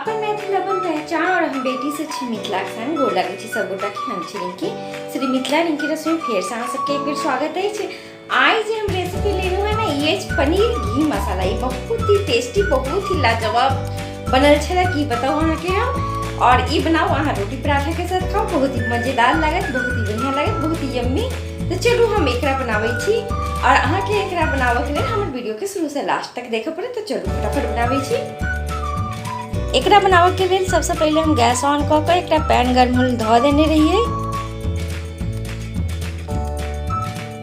अपन मैथिल अपन पहचान और हम बेटी से छी मिथिलाक संग गोर लगै छी सब गोटा के। हम छी रिंकी, श्री मिथिला रिंकी रसोई फेर से अहाँ सबके एक बेर स्वागत अछि। आइ जे हम रेसिपी लेलहुँ हँ ने, ई अछि पनीर घी मसाला। ई बहुत ही टेस्टी, बहुत ही लाजवाब बनल छलै, की बताउ अहाँके हम। और ई बनाउ अहाँ रोटी पराठा के साथ खाउ, बहुत ही मजेदार लागत, बहुत ही बढ़िया लागत, बहुत ही यम्मी। तो चलू हम एकरा बनाबै छी और अहाँके एकरा बनाबऽके लेल हमर वीडियोके शुरूसँ लास्ट तक देखऽ पड़त। तऽ चलू फटाफट बनाबै छी। एकरा बनाबऽके लेल सबसँ पहिले हम गैस ऑन कऽ कऽ एकटा पैन गर्म होल धऽ देने रहियै।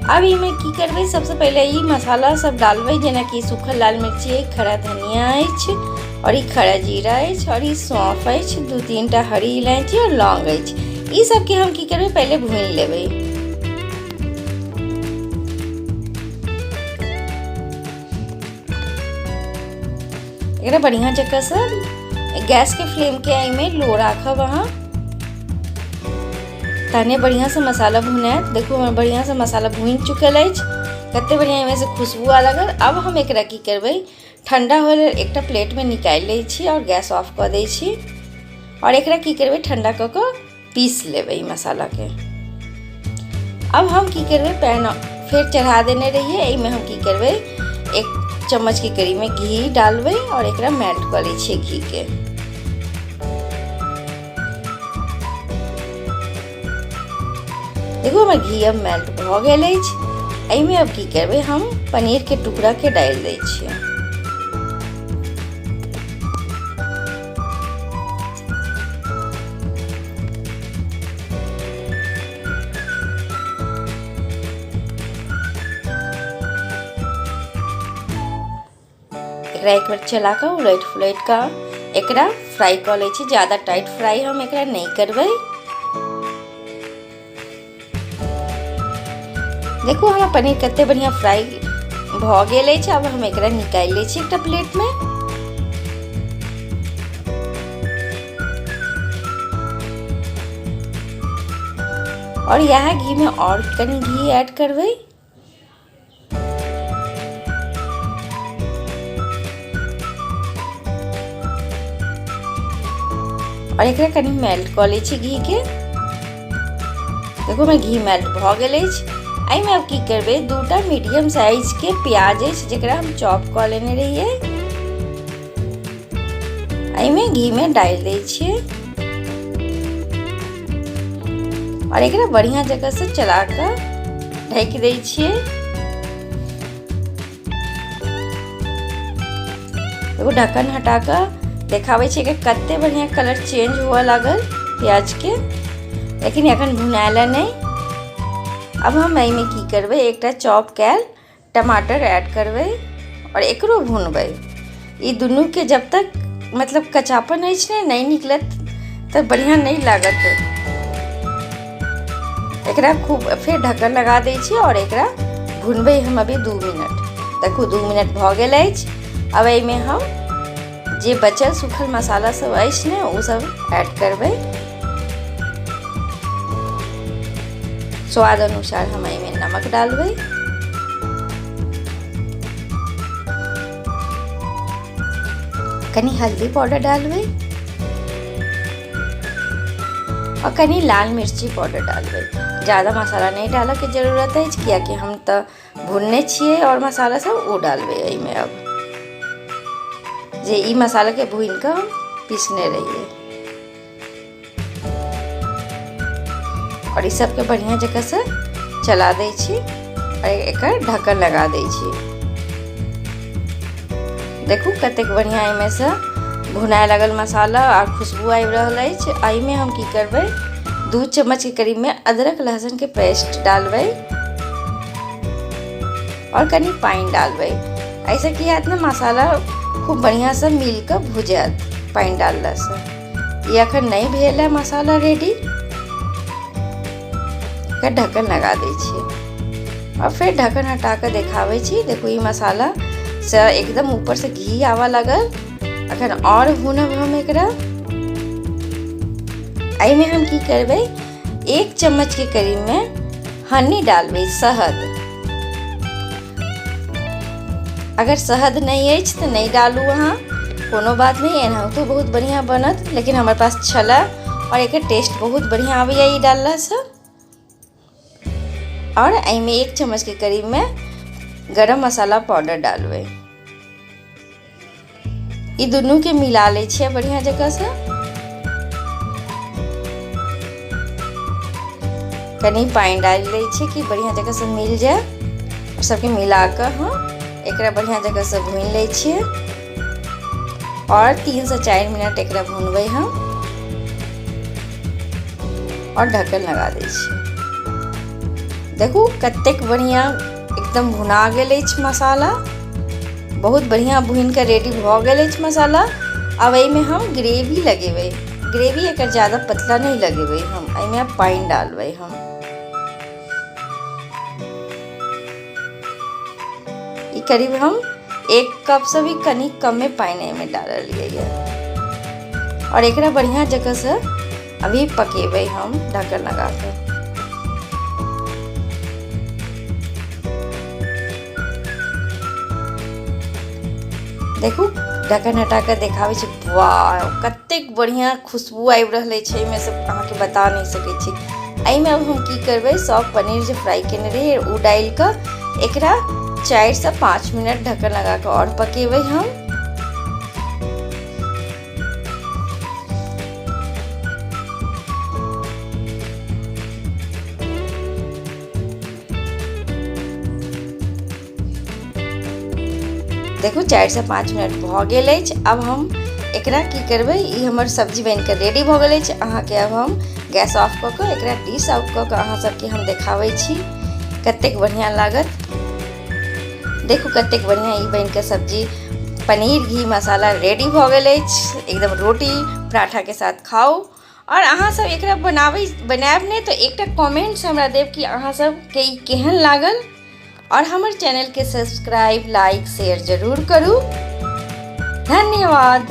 अब एहिमे की करबै, सबसँ पहिले ई मसाला सब डालबै, जेनाकि सूखल लाल मिर्ची अछि, खड़ा धनिया अछि और ई खड़ा जीरा अछि और ई सौंफ अछि, 2-3 टा हरी इलायची और लौंग अछि। ई सबके हम की करबै, पहिले भूनि लेबै। एकरा बढ़िया जगह से गैस के फ्लेम के एहिमे लो राखब अहाँ, तहने बढ़िया से मसाला भुनायत। देखू हमर बढ़िया से मसाला भुनि चुकल अछि, कते बढ़िया एहिमे से खुशबू आ लागल। अब हम एकरा की करबै, ठंडा होय लेल एकटा प्लेट में निकालि लै छी और गैस ऑफ कऽ दै छी। और एकरा की करबै, ठंडा कऽ कऽ पीस लेबै ई मसाला के। अब हम की करबै, पैन फेर चढ़ा देने रहियै, एहिमे हम की करबै, 1 चम्मच के करीब में घी डालबै और एकरा मेल्ट कऽ लै छियै घी के। देखू हमर घी अब मेल्ट भऽ गेल अछि। एहिमे अब की करबै, हम पनीर के टुकड़ा के डालि दै छियै। एकरा एक बेर चला कऽ उलटि पुलटि कऽ एकरा फ्राई कऽ लै छी। ज्यादा टाइट फ्राई हम एकरा नहि करबै। देखू हमर पनीर कते बढ़िया फ्राई भऽ गेल अछि। आब हम एकरा निकालि लै छी एकटा प्लेटमे। और इएह घीमे और कनि घी ऐड करबै। और एकरा कनि मेल्ट कऽ लै छी घी के। देखू हमर घी मेल्ट भऽ गेल अछि। एहिमे आब की करबै, 2टा मीडियम साइज के प्याज अछि जकरा हम चॉप कऽ लेने रहियै, एहिमे घीमे डालि दै छियै और एकरा बढ़िया जगह से चला कऽ ढकि दै छियै। एगो ढक्कन हटा कऽ देखाबै छियै कि कते बढ़िया कलर चेंज हुअ लागल प्याज के, लेकिन एखन भुनायल नहि। अब हम एहिमे की करबै, एकटा चॉप कयल टमाटर ऐड करबै और एकरो भुनबै। ई दुनू के जब तक मतलब कच्चापन अछि ने नहि निकलत तऽ बढ़िया नहि लागत। एकरा खूब फेर ढक्कन लगा दै छी और एकरा भुनबै हम अभी 2 मिनट। देखू 2 मिनट भऽ गेल अछि। अब एहिमे हम जे बचल सूखल मसाला सब अछि ने ओ सब ऐड करबै। स्वाद अनुसार हम एहिमे नमक डालबै। कनि हल्दी पाउडर डालबै और कनि लाल मिर्ची पाउडर डालबै। ज़्यादा मसाला नहीं डालऽ के जरूरत अछि, कियाकि हम तऽ भुनने छियै और मसाला सब ओ डालबै एहिमे। अब जे ई मसाला के भुनि कऽ हम पीसने रहियै और ई सबके बढ़िया जगह से चला दै छी और एकर ढक्कन लगा दै छी। देखू कतेक बढ़िया एहिमे से भुनाय लागल मसाला आ खुशबू आबि रहल अछि। एहिमे हम की करबै, 2 चम्मच के करीब में अदरक लहसुन के पेस्ट डालबै और कनि पानि डालबै। एहिसँ की हैत ने, मसाला खूब बढ़िया से मिल कऽ भुजायत पानि डाललासँ। ई अखन नहि भेल है मसाला रेडी, एकर ढक्कन लगा दै छियै और फेर ढक्कन हटा कऽ देखाबै छी। देखू ई मसाला से एकदम ऊपर से घी आबऽ लागल। अखन और भूनब हम एकरा। एहिमे हम की करबै, 1 चम्मच के करीब में हनी डालबै, शहद। अगर शहद नहि अछि तऽ नहि डालू अहाँ, कोनो बात नहि, एनाहितो बहुत बढ़िआँ बनत, लेकिन हमर पास छलए आओर एकर टेस्ट बहुत बढ़िआँ आबैए ई डाललासँ। आओर एहिमे 1 चम्मचके करीबमे गरम मसाला पाउडर डालबै। ई दुनूके मिला लै छियै बढ़िआँ जकाँसँ। कनि पानि डालि दै छियै कि बढ़िआँ जकाँसँ मिल जाय। सबके मिला कऽ हम एकरा बढ़िआँ जकाँसँ भूनि लै छियै आओर 3 से 4 मिनट एकरा भुनबै हम आओर ढक्कन लगा दै छियै। देखू कतेक बढ़िआँ एकदम भुना गेल अछि मसाला, बहुत बढ़िआँ भुनि कऽ रेडी भऽ गेल अछि मसाला। आब एहिमे हम ग्रेवी लगेबै। ग्रेवी एकर ज्यादा पतला नहि लगेबै हम, एहिमे आब पानि डालबै हम। ई करीब हम 1 कप से भी कनि कमे पानि एहिमे डाललियै आओर एकरा बढ़िआँ जगहसँ अभी पकेबै हम ढक्कन लगा कऽ। देखू ढक्कन हटा कऽ देखाबै छी, वाह कतेक बढ़िआँ खुशबू आबि रहल अछि एहिमे से, अहाँके बता नहि सकै छी। एहिमे अब हम की करबै, सब पनीर जे फ्राई केने रहियै ओ डालि कऽ एकरा 4 से 5 मिनट ढक्कन लगा कऽ आओर पकेबै हम। देखू 4 से 5 मिनट भऽ गेल अछि। आब हम एकरा की करबै, ई हमर सब्जी बनि कऽ रेडी भऽ गेल अछि। अहाँके आब हम गैस ऑफ कऽ कऽ एकरा डिश आउट कऽ कऽ अहाँ सबके हम देखाबै छी कतेक बढ़िआँ लागत। देखू कतेक बढ़िआँ ई बनि कऽ सब्जी पनीर घी मसाला रेडी भऽ गेल अछि। एकदम रोटी पराठाके साथ खाउ। आओर अहाँ सब एकरा बनायब नहि तऽ एकटा कमेंट्स हमरा देब कि अहाँ सबके ई केहन लागल। और हमर चैनल के सब्सक्राइब, लाइक, शेयर जरूर करू। धन्यवाद।